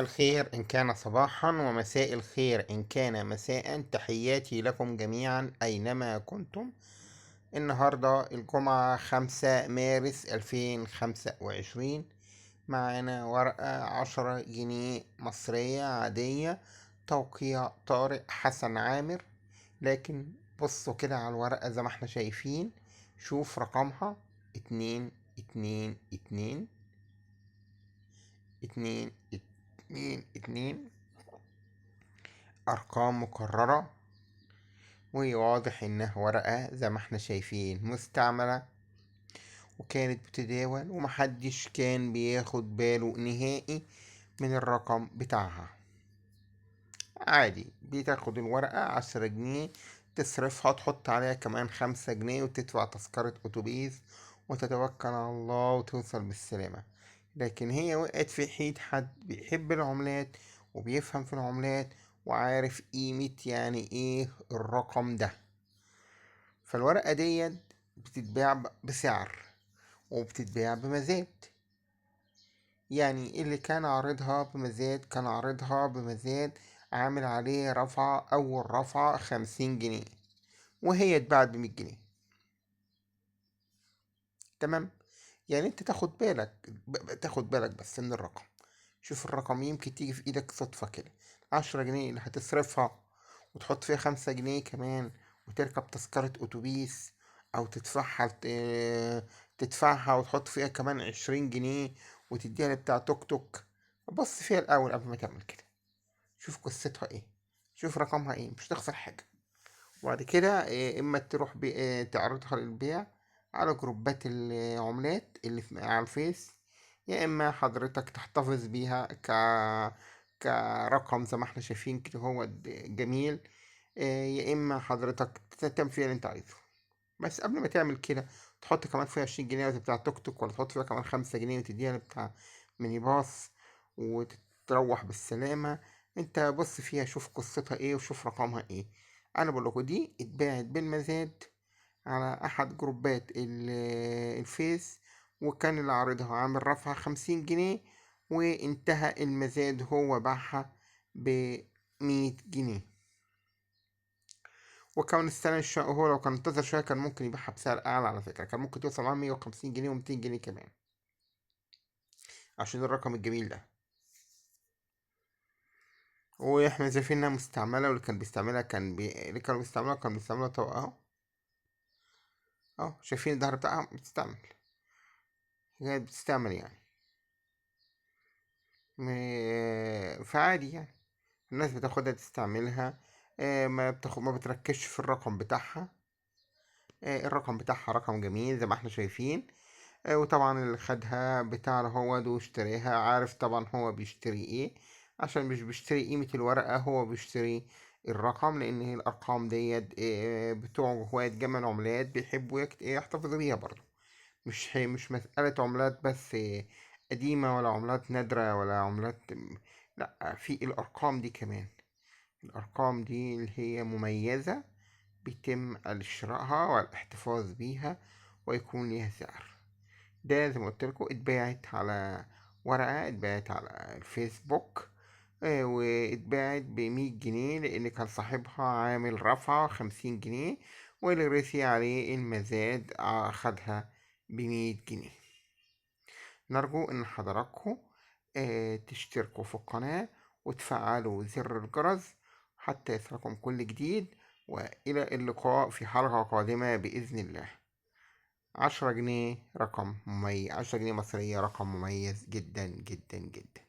الخير إن كان صباحا، ومساء الخير إن كان مساء. تحياتي لكم جميعا أينما كنتم. النهاردة الجمعة 5 مارس 2025، معانا ورقة 10 جنيه مصرية عادية، توقيع طارق حسن عامر. لكن بصوا كده على الورقة زي ما احنا شايفين، شوف رقمها 2 2 2 2 2 2، أرقام مكررة، وواضح إنها ورقة زي ما احنا شايفين مستعملة، وكانت بتداول ومحدش كان بياخد باله نهائي من الرقم بتاعها. عادي بتاخد الورقة 10 جنيه تصرفها، تحط عليها كمان 5 جنيه وتدفع تذكرة أتوبيس وتتوكل على الله وتوصل بالسلامة. لكن هي وقعت في حيط حد بيحب العملات وبيفهم في العملات وعارف قيمة يعني ايه الرقم ده. فالورقة دي بتتباع بسعر وبتتباع بمزاد، يعني اللي كان عارضها بمزاد كان عارضها بمزاد عامل عليه رفعة، أول رفعة 50 جنيه وهي اتباعت بمية جنيه. تمام؟ يعني انت تاخد بالك بس من الرقم. شوف الرقم يمكن تيجي في ايدك صدفة كده، 10 جنيه اللي هتصرفها وتحط فيها 5 جنيه كمان وتركب تذكرة أتوبيس، أو تدفعها وتحط فيها كمان 20 جنيه وتديها لبتاع توك توك. بص فيها الأول قبل ما تعمل كده، شوف قصتها ايه، شوف رقمها ايه، مش هتخسر حاجة. وبعد كده إما تروح تعرضها للبيع على جروبات العملات اللي على الفيس، يا إما حضرتك تحتفظ بيها كرقم زي ما احنا شايفين كده هو جميل، يا إما حضرتك تعمل فيها اللي انت عايزه. بس قبل ما تعمل كده تحط كمان فيها 20 جنيه ولا بتاع توك توك، ولا تحط فيها كمان 5 جنيه وتديها لبتاع ميني باص وتروح بالسلامة. انت بص فيها، شوف قصتها ايه وشوف رقمها ايه. انا بقول لكم دي اتباعت بالمزاد على احد جروبات الفيس، وكان اللي عارضها عامل رفعة 50 جنيه، وانتهى المزاد هو باعها بمية جنيه. وكان السنة هو لو كان انتظر شوية كان ممكن يبيعها بسعر أعلى على فكرة، كان ممكن توصل معاه مية وخمسين جنيه ومتين جنيه كمان عشان الرقم الجميل ده. واحنا شايفين انها مستعملة، واللي كان بيستعملها كان بي... اللي كانوا بيستعملوها كانوا بيستعملوها طبقة اهو، اهو شايفين الظهر بتاعها بتستعمل، هي بتستعمل يعني فعادي يعني الناس بتاخدها تستعملها، ما بتركزش في الرقم بتاعها. الرقم بتاعها رقم جميل زي ما احنا شايفين، وطبعا اللي خدها بتاع هو ده واشتريها عارف طبعا هو بيشتري ايه، عشان مش بيشتري قيمة الورقة، هو بيشتري الرقم، لان هي الارقام ديت، بتوع هواة جمع العملات بيحبوا يحتفظوا بيها برضو. مش مسألة عملات بس، قديمة ولا عملات نادرة ولا عملات، لا، في الارقام دي كمان، الارقام دي اللي هي مميزة بيتم شرائها والاحتفاظ بيها ويكون ليها سعر. ده زي ما قلت لكم اتباعت على ورقة، اتباعت على الفيسبوك، واتباعت بمية جنيه لأن كان صاحبها عامل رفعة 50 جنيه، واللي رسي عليه المزاد أخدها بمية جنيه. نرجو إن حضراتكم، تشتركوا في القناة وتفعلوا زر الجرس حتى يصلكم كل جديد، وإلى اللقاء في حلقة قادمة بإذن الله. 10 جنيه رقم مميز، 10 جنيه مصرية رقم مميز جدا جدا جدا.